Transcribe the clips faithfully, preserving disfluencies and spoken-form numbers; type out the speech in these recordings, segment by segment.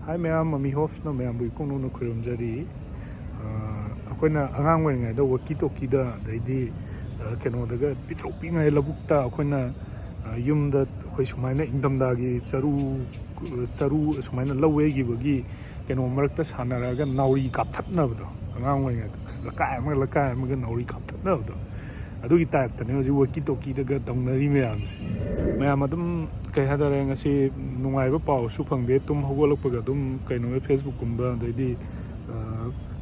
ꯍꯥꯏ ꯃꯌꯥꯝ, ꯃꯃꯤ ꯍꯣꯞꯁꯅ ꯃꯌꯥꯝꯕꯨ ꯏꯀꯣꯡ ꯅꯧꯅ ꯈꯣꯏꯔꯝꯖꯔꯤ꯫ ꯑ, ꯑꯩꯈꯣꯏꯅ ꯑꯉꯥꯡ ꯑꯣꯏꯔꯤꯉꯩꯗ ꯋꯥꯀꯤ ꯇꯣꯀꯤꯗ, ꯑꯗꯩꯗꯤ, ꯑ, ꯀꯩꯅꯣꯗꯒ ꯄꯤꯊ꯭ꯔꯣꯛ ꯄꯤꯛꯉꯥꯏ ꯂꯧꯕꯨꯛꯇ ꯑꯩꯈꯣꯏꯅ, ꯑ, ꯌꯨꯝꯗ ꯑꯩꯈꯣꯏ ꯁꯨꯃꯥꯏꯅ ꯏꯪꯊꯝꯊꯥꯒꯤ ꯆꯔꯨ, ꯆꯔꯨ ꯁꯨꯃꯥꯏꯅ ꯂꯧ ꯌꯩꯈꯤꯕꯒꯤ ꯀꯩꯅꯣ ꯃꯔꯛꯇ ꯁꯥꯟꯅꯔꯒ ꯅꯥꯎꯔꯤ ꯀꯥꯞꯊꯠꯅꯕꯗꯣ ꯑꯉꯥꯡ ꯑꯣꯏꯔꯤꯉꯩꯗ꯫ ꯑꯁ, ꯂꯩꯀꯥꯏ ꯑꯃꯒ ꯂꯩꯀꯥꯏ ꯑꯃꯒ ꯅꯥꯎꯔꯤ ꯀꯥꯞꯊꯠꯅꯕꯗꯣ꯫ ꯑꯗꯨꯒꯤ ꯇꯥꯏꯞꯇꯅꯦ ꯍꯧꯖꯤꯛ ꯋꯥꯀꯤ ꯇꯣꯀꯤꯗꯒ ꯇꯧꯅꯔꯤ ꯃꯌꯥꯝꯁꯦ꯫ ꯃꯌꯥꯝ ꯑꯗꯨꯝ, ꯀꯩ ꯍꯥꯏꯇꯥꯔꯦ, ꯉꯁꯤ ꯅꯨꯡꯉꯥꯏꯕ ꯄꯥꯎꯁꯨ ꯐꯪꯗꯦ꯫ ꯇꯨꯝ ꯍꯧꯒꯠꯂꯛꯄꯒ ꯑꯗꯨꯝ ꯀꯩꯅꯣ, Facebook ꯀꯨꯝꯕ, ꯑꯗꯩꯗꯤ, ꯑ,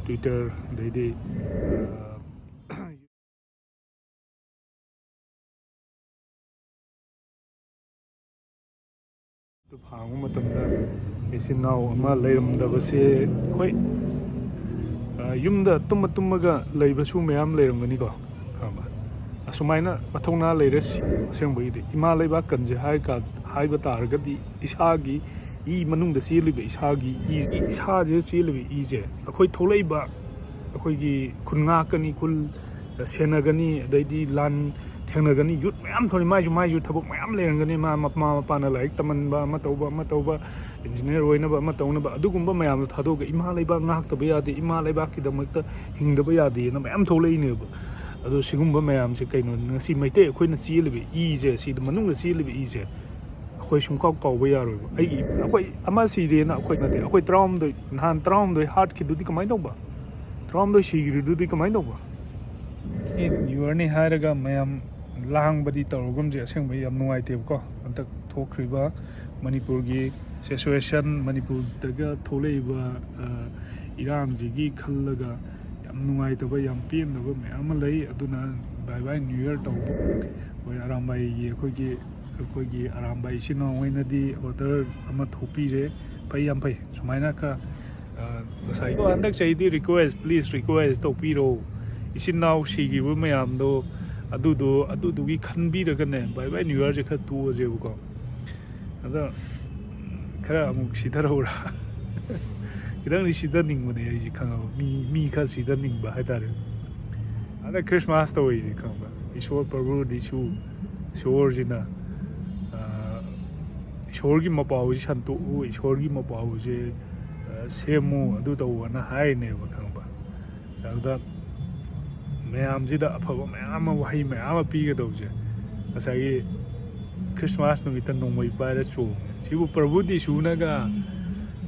Twitter, ꯑꯗꯩꯗꯤ, ꯑ, ꯑꯗꯨ ꯍꯥꯡꯕ ꯃꯇꯝꯗ ꯏꯆꯤꯟ ꯏꯅꯥꯎ ꯑꯃ ꯂꯩꯔꯝꯗꯕꯁꯦ, ꯍꯣꯏ, ꯑ, ꯌꯨꯝꯗ ꯇꯨꯝꯃ ꯇꯨꯝꯃꯒ ꯂꯩꯕꯁꯨ ꯃꯌꯥꯝ ꯂꯩꯔꯝꯒꯅꯤꯀꯣ, ꯈꯪꯉꯕ? ꯑꯁꯨꯃꯥꯏꯅ ꯃꯊꯧꯅꯥ ꯂꯩꯔꯦ꯫ ꯑꯁꯦꯡꯕꯒꯤꯗꯤ ꯏꯃꯥ ꯂꯩꯕꯥꯛ ꯀꯟꯖꯩ ꯍꯥꯏ ꯀꯥ-, ꯍꯥꯏꯕ ꯇꯥꯔꯒꯗꯤ ꯏꯁꯥꯒꯤ ꯏ ꯃꯅꯨꯡꯗ ꯆꯦꯜꯂꯤꯕ ꯏꯁꯥꯒꯤ ꯏ, ꯏꯁꯥꯁꯤꯗ ꯆꯦꯜꯂꯤꯕ ꯏꯁꯦ ꯑꯩꯈꯣꯏ ꯊꯣꯛꯂꯛꯏꯕ, ꯑꯩꯈꯣꯏꯒꯤ ꯈꯨꯟ ꯉꯥꯛꯀꯅꯤ, ꯈꯨꯜ ꯁꯦꯟꯅꯒꯅꯤ, ꯑꯗꯩꯗꯤ ꯂꯥꯟ ꯊꯦꯡꯅꯒꯅꯤ꯫ ꯌꯨꯠ ꯃꯌꯥꯝ ꯊꯣꯛꯂꯛꯏ, ꯃꯥꯏꯁꯨ ꯃꯥꯏꯁꯨ ꯊꯕꯛ ꯃꯌꯥꯝ ꯂꯩꯔꯝꯒꯅꯤ꯫ ꯃꯥ ꯃꯃꯥ ꯃꯄꯥꯅ ꯂꯥꯏꯔꯤꯛ ꯇꯝꯍꯟꯕ, ꯑꯃ ꯇꯧꯕ, ꯑꯃ ꯇꯧꯕ, ꯏꯟꯖꯤꯅꯤꯌꯥꯔ ꯑꯣꯏꯅꯕ, ꯑꯃ ꯇꯧꯅꯕ, ꯑꯗꯨꯒꯨꯝꯕ ꯃꯌꯥꯝꯗꯣ ꯊꯥꯗꯣꯛꯑꯒ ꯏꯃꯥ ꯂꯩꯕꯥꯛ ꯉꯥꯛꯇꯕ ꯌꯥꯗꯦ, ꯏꯃꯥ ꯂꯩꯕꯥꯛꯀꯤꯗꯃꯛꯇ ꯍꯤꯡꯗꯕ ꯌꯥꯗꯦꯅ ꯃꯌꯥꯝ ꯊꯣꯛꯂꯛꯏꯅꯦꯕ꯫ ꯑꯗꯣ ꯁꯤꯒꯨꯝꯕ ꯃꯌꯥꯝꯁꯦ ꯀꯩꯅꯣ, ꯉꯁꯤ ꯃꯩꯇꯩ ꯑꯩꯈꯣꯏꯅ ꯆꯦꯜꯂꯤꯕ ꯏꯁꯦ, ꯁꯤꯗ ꯃꯅꯨꯡꯗ ꯆꯦꯜꯂꯤꯕ ꯏꯁꯦ ꯑꯩꯈꯣꯏ ꯁꯨꯡꯀꯥꯎ ꯀꯥꯎꯕ ꯌꯥꯔꯣꯏꯕ꯫ ꯑꯩꯒꯤ, ꯑꯩꯈꯣꯏ ꯑꯃ ꯁꯤꯔꯦꯅ, ꯑꯩꯈꯣꯏ ꯅꯠꯇꯦ, ꯑꯩꯈꯣꯏ ꯇꯔꯥꯍꯨꯝꯗꯣꯏ, ꯅꯍꯥꯟ ꯇꯔꯥꯍꯨꯝꯗꯣꯏ ꯍꯥꯠꯈꯤꯗꯨꯗꯤ ꯀꯃꯥꯏꯅ ꯇꯧꯕ? ꯇꯔꯥꯍꯨꯝꯗꯣꯏ ꯁꯤꯈ꯭ꯔꯤꯗꯨꯗꯤ ꯀꯃꯥꯏꯅ ꯇꯧꯕ? ꯑꯦ, ꯅ꯭ꯌꯨ ꯌꯔꯅꯤ ꯍꯥꯏꯔꯒ ꯃꯌꯥꯝ ꯂꯥꯡꯕꯗꯤ ꯇꯧꯔꯒꯨꯝꯁꯦ꯫ ꯑꯁꯦꯡꯕꯩ ꯌꯥꯝ ꯅꯨꯡꯉꯥꯏꯇꯦꯕꯀꯣ, ꯍꯟꯗꯛ ꯊꯣꯛꯈ꯭ꯔꯤꯕ ꯃꯅꯤꯄꯨꯔꯒꯤ ꯁꯤꯆꯨꯋꯦꯁꯟ, ꯃꯅꯤꯄꯨꯔꯗꯒ ꯊꯣꯛꯂꯛꯏꯕ, ꯑ, ꯏꯔꯥꯡꯁꯤꯒꯤ ꯈꯜꯂꯒ ꯌꯥꯝ ꯅꯨꯡꯉꯥꯏꯇꯕ, ꯌꯥꯝ ꯄꯦꯟꯗꯕ ꯃꯌꯥꯝ ꯑꯃ ꯂꯩ꯫ ꯑꯗꯨꯅ ꯕꯥꯏ ꯕꯥꯏ ꯅ꯭ꯌꯨ ꯌꯔ ꯇꯧꯕ, ꯑꯩꯈꯣꯏ ꯑꯔꯥꯝꯕꯥꯏꯒꯤ, ꯑꯩꯈꯣꯏꯒꯤ, ꯑꯩꯈꯣꯏꯒꯤ ꯑꯔꯥꯝꯕꯥꯏ ꯏꯆꯤꯟ ꯏꯅꯥꯎ ꯍꯣꯏꯅꯗꯤ ꯑꯣꯔꯗꯔ ꯑꯃ ꯊꯣꯛꯄꯤꯔꯦ꯫ ꯐꯩ, ꯌꯥꯝ ꯐꯩ꯫ ꯁꯨꯃꯥꯏꯅ ꯈꯔ, ꯑ, ꯉꯁꯥꯏ, ꯑꯗꯣ ꯍꯟꯗꯛ ꯆꯍꯤꯗꯤ ꯔꯤꯀ꯭ꯋꯦꯁ, ꯄ꯭ꯂꯤꯖ ꯔꯤꯀ꯭ꯋꯦꯁ ꯇꯧꯕꯤꯔꯣ, ꯏꯆꯤꯟ ꯏꯅꯥꯎ ꯁꯤꯈꯤꯕ ꯃꯌꯥꯝꯗꯣ, ꯑꯗꯨꯗꯣ, ꯑꯗꯨꯗꯨꯒꯤ ꯈꯟꯕꯤꯔꯒꯅꯦ, ꯕꯥꯏ ꯕꯥꯏ ꯅ꯭ꯌꯨ ꯌꯔꯁꯦ ꯈꯔ ꯇꯣꯛꯑꯁꯦꯕꯀꯣ꯫ ꯑꯗꯣ ꯈꯔ ꯑꯃꯨꯛ ꯁꯤꯊꯔꯧꯔꯥ? ꯈꯤꯇꯪꯗꯤ ꯁꯤꯊꯅꯤꯡꯕꯅꯦ ꯑꯩꯁꯦ, ꯈꯪꯉꯕ? ꯃꯤ, ꯃꯤ ꯈꯔ ꯁꯤꯊꯅꯤꯡꯕ ꯍꯥꯏꯇꯥꯔꯦ꯫ ꯍꯟꯗꯛ ꯈ꯭ꯔꯤꯁꯃꯥꯁ ꯇꯧꯔꯤꯁꯦ, ꯈꯪꯕ? ꯏꯁꯣꯔ ꯄ꯭ꯔꯚꯨ ꯖꯤꯁꯨ, ꯏꯁꯣꯔꯁꯤꯅ, ꯑ, ꯏꯁꯣꯔꯒꯤ ꯃꯄꯥꯎꯁꯤ ꯁꯟꯇꯣꯛꯎ, ꯏꯁꯣꯔꯒꯤ ꯃꯄꯥꯎꯁꯦ, ꯑ, ꯁꯦꯝꯃꯨ, ꯑꯗꯨ ꯇꯧꯑꯣꯅ ꯍꯥꯏꯔꯤꯅꯦꯕ, ꯈꯪꯕ? ꯑꯗꯨꯗ ꯃꯌꯥꯝꯁꯤꯗ ꯑꯐꯕ ꯃꯌꯥꯝ ꯑꯃ, ꯋꯥꯍꯩ ꯃꯌꯥꯝ ꯑꯃ ꯄꯤꯒꯗꯧꯕꯁꯦ ꯉꯁꯥꯏꯒꯤ ꯈ꯭ꯔꯤꯁꯃꯥꯁ ꯅꯨꯃꯤꯠꯇ ꯅꯣꯡꯃꯩ ꯄꯥꯏꯔ ꯆꯣꯡꯉꯦ꯫ ꯁꯤꯕꯨ ꯄ꯭ꯔꯚꯨ ꯗꯤꯁꯨꯅꯒ,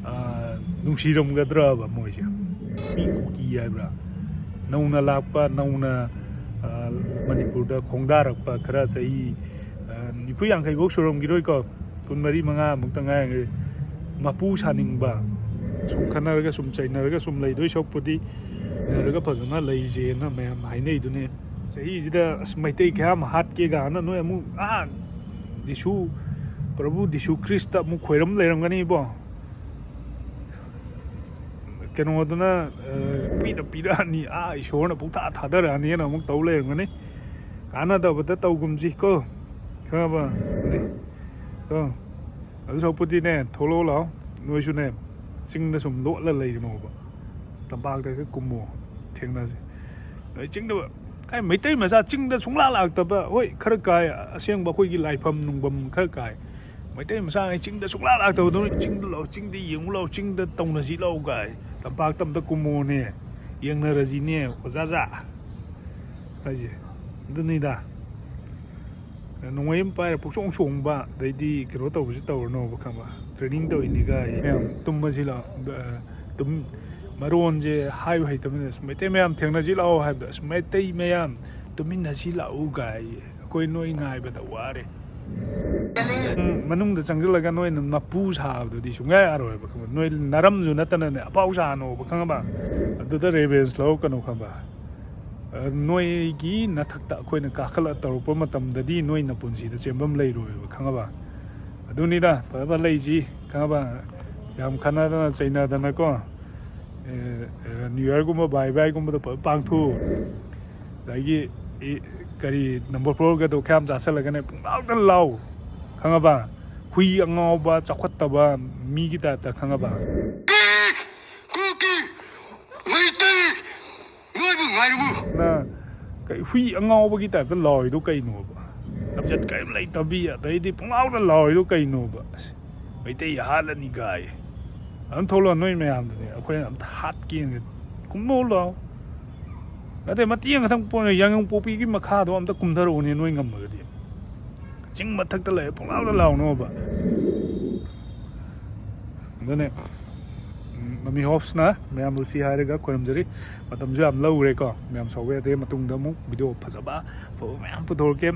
ꯑ, ꯅꯨꯡꯁꯤꯔꯝꯒꯗ꯭ꯔꯕ ꯃꯣꯏꯁꯦ? ꯃꯤ ꯀꯨꯀꯤ ꯍꯥꯏꯕ꯭ꯔꯥ? ꯅꯧꯅ ꯂꯥꯛꯄ, ꯅꯧꯅ, ꯑ, ꯃꯅꯤꯄꯨꯔꯗ ꯈꯣꯡꯗꯥꯔꯛꯄ, ꯈꯔ ꯆꯍꯤ, ꯑ, ꯅꯤꯐꯨ ꯌꯥꯡꯈꯩ ꯐꯧ ꯁꯨꯔꯝꯈꯤꯔꯣꯏꯀꯣ, ꯀꯨꯟꯃꯔꯤ ꯃꯉꯥꯃꯨꯛꯇ ꯉꯥꯏꯔꯦ꯫ ꯃꯄꯨ ꯁꯥꯅꯤꯡꯕ, ꯁꯨꯝ ꯈꯠꯅꯔꯒ, ꯁꯨꯝ ꯆꯩꯅꯔꯒ, ꯁꯨꯝ ꯂꯩꯗꯣꯏ ꯁꯔꯨꯛꯄꯨꯗꯤ ꯅꯔꯒ ꯐꯖꯅ ꯂꯩꯁꯦꯅ ꯃꯌꯥꯝ ꯍꯥꯏꯅꯩꯗꯨꯅꯦ꯫ ꯆꯍꯤꯁꯤꯗ ꯑꯁ, ꯃꯩꯇꯩ ꯈꯌꯥꯝ ꯍꯥꯠꯀꯦ ꯀꯥꯏꯅ ꯅꯣꯏ ꯑꯃꯨꯛ, ꯑꯥ, ꯗꯤꯁꯨ, ꯄ꯭ꯔꯚꯨ ꯗꯤꯁꯨ ꯈ꯭ꯔꯤꯁꯇ ꯑꯃꯨꯛ ꯈꯣꯏꯔꯝ ꯂꯩꯔꯝꯒꯅꯤꯕꯣ꯫ ꯀꯩꯅꯣꯗꯨꯅ, ꯑ, ꯄꯤꯗ ꯄꯤꯔꯛꯑꯅꯤ, ꯑꯥ, ꯏꯁꯣꯔꯅ ꯄꯨꯡꯊꯥ ꯊꯥꯗꯔꯛꯑꯅꯤꯅ ꯑꯃꯨꯛ ꯇꯧ ꯂꯩꯔꯝꯒꯅꯤ꯫ ꯀꯥꯟꯅꯗꯕꯗ ꯇꯧꯒꯨꯝꯁꯤ ꯀꯣ, ꯈꯪꯉꯕ? ꯀꯣ, ꯑꯗꯨ ꯁꯔꯨꯛꯄꯨꯗꯤꯅꯦ, ꯊꯣꯛꯂꯛꯑꯣ ꯂꯥꯛꯑꯣ, ꯅꯣꯏꯁꯨꯅꯦ, ꯆꯤꯡꯗ ꯁꯨꯝ ꯂꯣꯠꯂ ꯂꯩꯒꯅꯣꯕ, ꯇꯝꯄꯥꯛꯇ ꯍꯦꯛ ꯀꯨꯝꯃꯣ, ꯊꯦꯡꯅꯁꯦ꯫ ꯅꯣꯏ ꯆꯤꯡꯗ, ꯀꯥꯏ ꯃꯩꯇꯩ ꯃꯆꯥ ꯆꯤꯡꯗ ꯁꯨꯡꯂꯥꯛ ꯂꯥꯛꯇꯕ, ꯍꯣꯏ, ꯈꯔ ꯀꯥꯏ, ꯑꯁꯦꯡꯕ ꯑꯩꯈꯣꯏꯒꯤ ꯂꯥꯏꯐꯝ ꯅꯨꯡꯐꯝ ꯈꯔ ꯀꯥꯏ, ꯃꯩꯇꯩ ꯃꯆꯥꯉꯩ ꯆꯤꯡꯗ ꯁꯨꯡꯂꯥꯛ ꯂꯥꯛꯇꯕꯗꯣ, ꯅꯣꯏ ꯆꯤꯡꯗ ꯂꯥꯛꯑꯣ, ꯆꯤꯡꯗ ꯌꯦꯡꯉꯨ ꯂꯥꯛꯑꯣ, ꯆꯤꯡꯗ ꯇꯧꯅꯁꯤ ꯂꯥꯛꯑꯣ ꯀꯥꯏ, ꯇꯝꯄꯥꯛꯇ ꯑꯝꯇ ꯀꯨꯝꯃꯣꯅꯦ, ꯌꯦꯡꯅꯔꯁꯤꯅꯦ ꯑꯣꯖꯥꯖꯥ ꯍꯥꯏꯁꯦ꯫ ꯑꯗꯨꯅꯤꯗ꯫ ꯅꯣꯡꯃꯩ ꯑꯃ ꯄꯥꯏꯔ ꯄꯨꯛꯆꯣꯡ ꯆꯣꯡꯕ, ꯑꯗꯩꯗꯤ ꯀꯩꯅꯣ ꯇꯧꯕꯁꯤ ꯇꯧꯔꯅꯣꯕ, ꯈꯪꯕ? ꯇ꯭ꯔꯦꯅꯤꯡ ꯇꯧꯔꯤꯅꯤꯒ ꯃꯌꯥꯝ ꯇꯨꯝꯕꯁꯤ ꯂꯥꯛꯑꯣ, ꯑ, ꯇꯨꯝ-, ꯃꯔꯣꯟꯁꯦ ꯍꯥꯏꯕ ꯍꯩꯇꯕꯅꯤꯅ, "ꯑꯁ, ꯃꯩꯇꯩ ꯃꯌꯥꯝ ꯊꯦꯡꯅꯁꯤ ꯂꯥꯛꯑꯣ" ꯍꯥꯏꯕꯗ, "ꯑꯁ, ꯃꯩꯇꯩ ꯃꯌꯥꯝ ꯇꯨꯃꯤꯟꯅꯁꯤ ꯂꯥꯛꯎ" ꯀꯥꯏ, "ꯑꯩꯈꯣꯏ ꯅꯣꯏ ꯉꯥꯏꯕꯗ ꯋꯥꯔꯦ"꯫ ꯎꯝ, ꯃꯅꯨꯡꯗ ꯆꯪꯁꯤꯜꯂꯒ ꯅꯣꯏꯅ ꯃꯄꯨ ꯁꯥꯕꯗꯨꯗꯤ ꯁꯨꯡꯌꯥ ꯌꯥꯔꯣꯏꯕ, ꯈꯪꯕ? ꯅꯣꯏ ꯅꯔꯝꯁꯨ ꯅꯠꯇꯅꯅꯦ, ꯑꯄꯥꯎ ꯁꯥꯅꯣꯕ, ꯈꯪꯉꯕ? ꯑꯗꯨꯗ ꯔꯦꯚꯦꯟꯁ ꯂꯧꯔꯛꯀꯅꯨ, ꯈꯪꯕ? ꯑ, ꯅꯣꯏꯒꯤ ꯅꯊꯛꯇ ꯑꯩꯈꯣꯏꯅ ꯀꯥꯈꯠꯂ ꯇꯧꯔꯛꯄ ꯃꯇꯝꯗꯗꯤ ꯅꯣꯏ ꯅꯄꯨꯟꯁꯤꯗ ꯆꯦꯟꯐꯝ ꯂꯩꯔꯣꯏꯕ, ꯈꯪꯉꯕ? ꯑꯗꯨꯅꯤꯗ ꯐꯖ ꯐꯖ ꯂꯩꯁꯤ, ꯈꯪꯉꯕ? ꯌꯥꯝ ꯈꯠꯅꯗꯅ ꯆꯩꯅꯗꯅꯀꯣ, ꯑꯦ, ꯑꯦ, ꯅ꯭ꯌꯨ ꯌꯔꯒꯨꯝꯕ, ꯕꯥꯏ ꯕꯥꯏꯒꯨꯝꯕꯗ ꯐꯖ ꯄꯥꯡꯊꯣꯛꯎ꯫ ꯑꯗꯒꯤ, ꯏ-, ꯀꯔꯤ, ꯅꯝꯕꯔ ꯐꯣꯔꯒꯗꯣ ꯈꯌꯥꯝ ꯆꯥꯁꯤꯜꯂꯒꯅꯦ, ꯄꯨꯡꯂꯥꯎꯗ ꯂꯥꯎ, ꯈꯪꯉꯕ? ꯍꯨꯏ ꯑꯉꯥꯎꯕ, ꯆꯥꯎꯈꯠꯇꯕ ꯃꯤꯒꯤ ꯇꯥꯏꯞꯇ, ꯈꯪꯉꯕ? ꯀꯨꯀꯤ ꯃꯩꯇꯩ ꯅꯣꯏꯕꯨ ꯉꯥꯏꯔꯝꯃꯨ꯫ ꯅ ꯀꯩ ꯍꯨꯏ ꯑꯉꯥꯎꯕꯒꯤ ꯇꯥꯏꯞꯇ ꯂꯥꯎꯔꯤꯗꯣ ꯀꯩꯅꯣꯕ? ꯂꯝꯆꯠ ꯀꯔꯤꯝ ꯂꯩꯇꯕꯤ, ꯑꯗꯩꯗꯤ ꯄꯨꯡꯂꯥꯎꯗ ꯂꯥꯎꯔꯤꯗꯣ ꯀꯩꯅꯣꯕ? ꯑꯁ, ꯃꯩꯇꯩ ꯍꯥꯠꯂꯅꯤ ꯒꯥꯏ꯫ ꯑꯗꯨꯝ ꯊꯣꯛꯂꯛꯑꯣ, ꯅꯣꯏ ꯃꯌꯥꯝꯗꯨꯅꯦ ꯑꯩꯈꯣꯏꯅ ꯑꯝꯇ ꯍꯥꯠꯀꯦꯅ꯫ ꯀꯨꯝꯃꯣ ꯂꯥꯛꯑꯣ꯫ ꯅꯠꯇꯦ, ꯃꯇꯦꯛ ꯑꯃꯈꯛꯇꯪ ꯄꯣꯛꯑꯣ, ꯌꯥꯏꯉꯪꯄꯣꯛꯄꯤꯒꯤ ꯃꯈꯥꯗꯣ ꯑꯝꯇ ꯀꯨꯝꯊꯔꯛꯎꯅꯦ, ꯅꯣꯏ ꯉꯝꯃꯒꯗꯤ꯫ ꯆꯤꯡ ꯃꯊꯛꯇ ꯂꯩꯔꯦ, ꯄꯨꯡꯂꯥꯎꯗ ꯂꯥꯎꯅꯣꯕ꯫ ꯑꯗꯨꯅꯦ, ꯎꯝ, ꯃꯃꯤ ꯍꯣꯞꯁꯅ ꯃꯌꯥꯝꯕꯨ ꯁꯤ ꯍꯥꯏꯔꯒ ꯈꯣꯏꯔꯝꯖꯔꯤ꯫ ꯃꯇꯝꯁꯨ ꯌꯥꯝ ꯂꯧꯈ꯭ꯔꯦꯀꯣ, ꯃꯌꯥꯝ ꯁꯥꯎꯕ ꯌꯥꯗꯦ꯫ ꯃꯇꯨꯡꯗ ꯑꯃꯨꯛ ꯚꯤꯗꯤꯑꯣ ꯐꯖꯕ ꯑꯐꯕ ꯃꯌꯥꯝ ꯄꯨꯊꯣꯔꯛꯀꯦ꯫